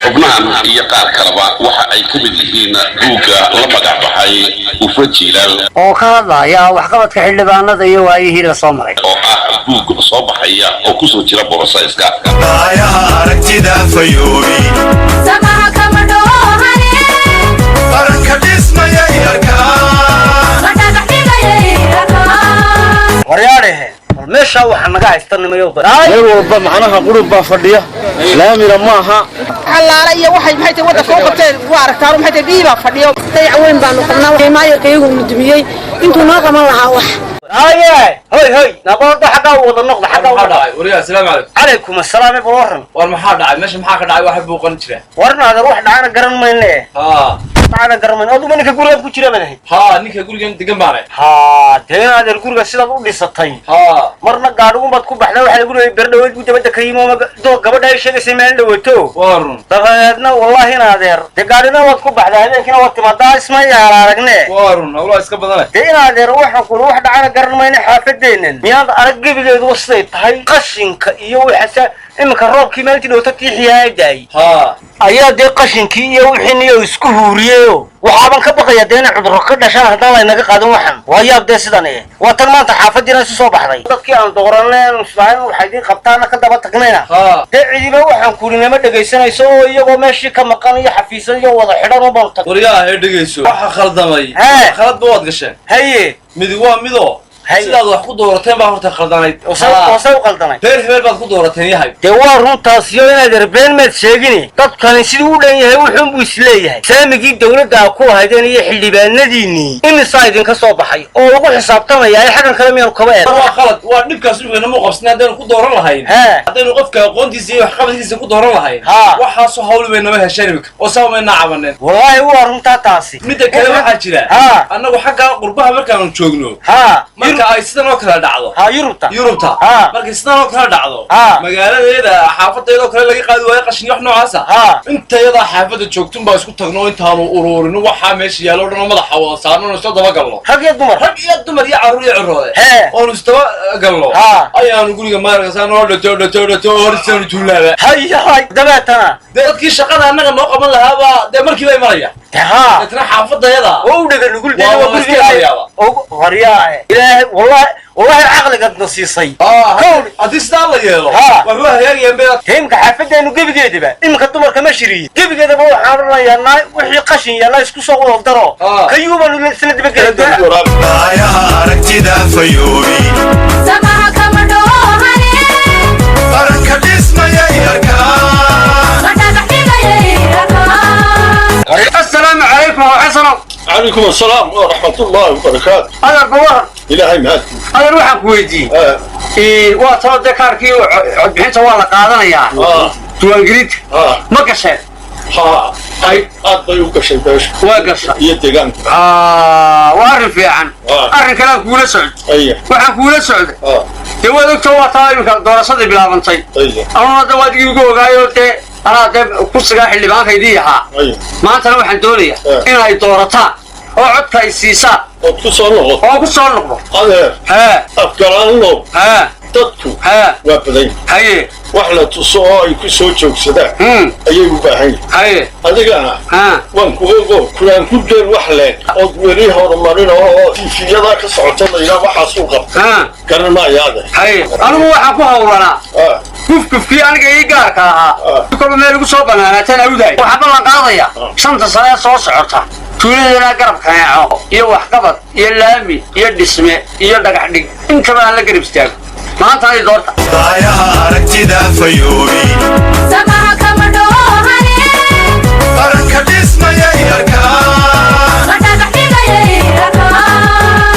Xubnahan iyo qaar kaleba waxa ay ka mid yihiin buugga la magac baxay Ufa Jiilaal oo ka hadlaya waxqabadka xildhibaanada iyo waayihii la soo maray, oo ah buug soo baxaya oo kusoo jira borosayska. Daayaha aragtida fayoobi, qaranka dhismayay arkaan. Waryaadhehe, bal meeshaa waxaa naga haysta nimayo. Meel walba macnaha qurub baa fadhiya, laamina ma aha. Allaala iyo waxay maxay tahay waddanka u qabteen waa aragtaan, maxay tahay, biyii baa fadhiyo. Dayac weyn baanu qabnaa. Maayarka iyagu nudumiyey intuu noo qaban lahaa wax. Haye, hoy hoy, naqoorda xaggaa u wada noqda, xaggaa u Maxaa wada. dhacay wariyaa? Asalaamu calaykum. Calaykum assalaam, bal warran. War maxaa dhacay meesha? Maxaa ka dhacay? Waxa buuqan jira. Waran adeer, wax dhacana garan mayne. Haa. Dhacana garan mayne. Aduba ninka gurigan ku jira baan ahay. Haa, ninka gurigan degan baanay. Haa, dee adeer, guriga sidaad u dhisatay, marna gaadhigun baad ku baxdaa. Waxaa lagu leeyay berdhaweyd buu dabadda ka yimi oo doo gabadha ay sheegaysay maalin dhaweeto. Waa run. Dabadeedna wallaahi in adeer, dee gaadhina waad ku baxdaa, habeenkiina waad timaadaa, isma yaala aragne. Waa run, hawlaha iska badane. Dee in adeer, waxaan kuli wax dhacana garan mayne. Xaafadeennan miyaad arag gebigeeduba siday tahay, qashinka iyo waxaasa? Iminka roobkii maalintii dhowta tiixiyaa daayay ayaa dee qashinkii iyo wixii niyo isku huuriyeyo. Waxaaban ka baqaya dee inay cudurro ka dhashaan haddaan laynaga qaadan waxan. Waa yaab dee sidan e. Waa tan maanta xaafadiina isu soo baxday, dadkii aan dooranay islahayn waxay idiin qabtaana ka daba tagnayna. Dee cidiba waxaan kuli nama dhegaysanayso oo iyagoo meeshii ka maqan iyo xafiisad iyo wada xidhan u baan tag. Waryaa, hee, dhegayso, waxa khaldamay. Hee. Khaladba waad gasheen. Haye. Midi waa midoo Haye. sidaad wax ku doorateen baa horta khaldanayd. Hoose u qaldanay. Reer hebel baad ku doorateen yahay. Dee waa runtaasiyo inaad erbeen maad sheegini. Dadkani siduu u dhan yahay wuxuunbuu isleeyahay saamigii dawladda ku lahaydeen iyo xildhibaanadiinnii imisaa idinka soo baxay oo ugu xisaabtamaya ee xaggan kale miyaanu kaba eeg. Waa khalad, waa dhibkaas dhibkeena mu qabsnay. Haddaynu ku dooran lahayn, Hee. haddaynu qofka aqoontiisa iyo waxqabadkiisa ku dooran lahayn, waxaasoo hawl bay nama hesheen imika oo saa maynaa cabaneen. Wallaahi waa runtaa taasi. Midda kale waxaa jira, annagu xagga qurbaha markaanu joogno, marka ay sidan oo kale dhacdo, Haa, Yurubta. Yurubta, markay sidan oo kale dhacdo, magaaladeeda xaafadeeda oo kale laga qaadi waayo qashin wax noocaasa, intayadaa xaafadda joogtun baa isku tagno, intaanu uruurino waxaa meesha yaalo o dhan oo madaxa wada saarno oonu isla dabagalno. Rag iyo dumar. Rag iyo dumar iyo carruur iyo ciroode, oonu isdaba galno, ayaanu guriga maarkasaa noo dhato dhato dhato horisaanu tuulaaba. Hay hay, dabeetana dee dadkii shaqada annaga noo qaban lahaabaa dee markiiba imanaya. De haa. Deetna xaafadayada oo u dhega nugul. Waa waa waa iska gurigii yaaba. Waryaa, ilaahay, wallahi wallahi caqligaadna siisay. Haddii sidaa la yeelo, waxba hagaagayaan bay. Dee imika xaafadeenu gebigeedaba iminka dumarka ma shiriye, gebigeedaba waxaan odhanayaa naa wixii qashin yaalla isku soo wada daro, kayuubaanu isla dabageli doonaa. Daayaha aragtida fayoobi, qaranka dhismayay arkaan. Asalaamu calaykum xasano. عليكم السلام ورحمة الله وبركاته. Adeer, bawaran. إلهي مهد. Adeer, waxaan ku weydiiyey, waa talo dee kaarkii codbixinta waa la qaadanayaa, diiwaangelinta ma gasheen? ها، أي aad bay u gashay beesha. Waa gasha. Iyo deegaanka. Waa arrin fiican. Arrin kalean kuula socdo. Aya. Waxaan kuula socday, dee waad ogta, waa taa iminka doorashadii bilaabantay. Anuna de waad igu ogaayo, dee anaa dee kursigaa xildhibaankaydii ahaa. Maantana waxaan doonayaa inay doorataan oo codka ay siisaan ood ku soo noqoto. Oo ku soo noqdo. Adeer, hee, afgaraanlow, hee, dadku hee, waa badan. Haye. Wax la tuso oo ay ku soo joogsadaan ayay u baahan yihin. Haye. Adigana waan ku ogo kulaan ku deel wax leeg ood weli horumarin oo tiifiyadaa ka socota la yidhaah waxaasuu qabta garan maayo, adeer. Haye, anigu waxaan ku hawlanaa kufkufkii aniga ii gaarka ahaa, kolba meel igu soo banaanaataan awdahay. Waxaan ballan qaadaya 5-ta sane ee soo socota tuuladana garab kaneeco iyo waxqabad iyo laami iyo dhisme iyo dhagax dhig intaba aan la garab istaago. Maanta ay doorta. Daayaha aragtida fayoobi.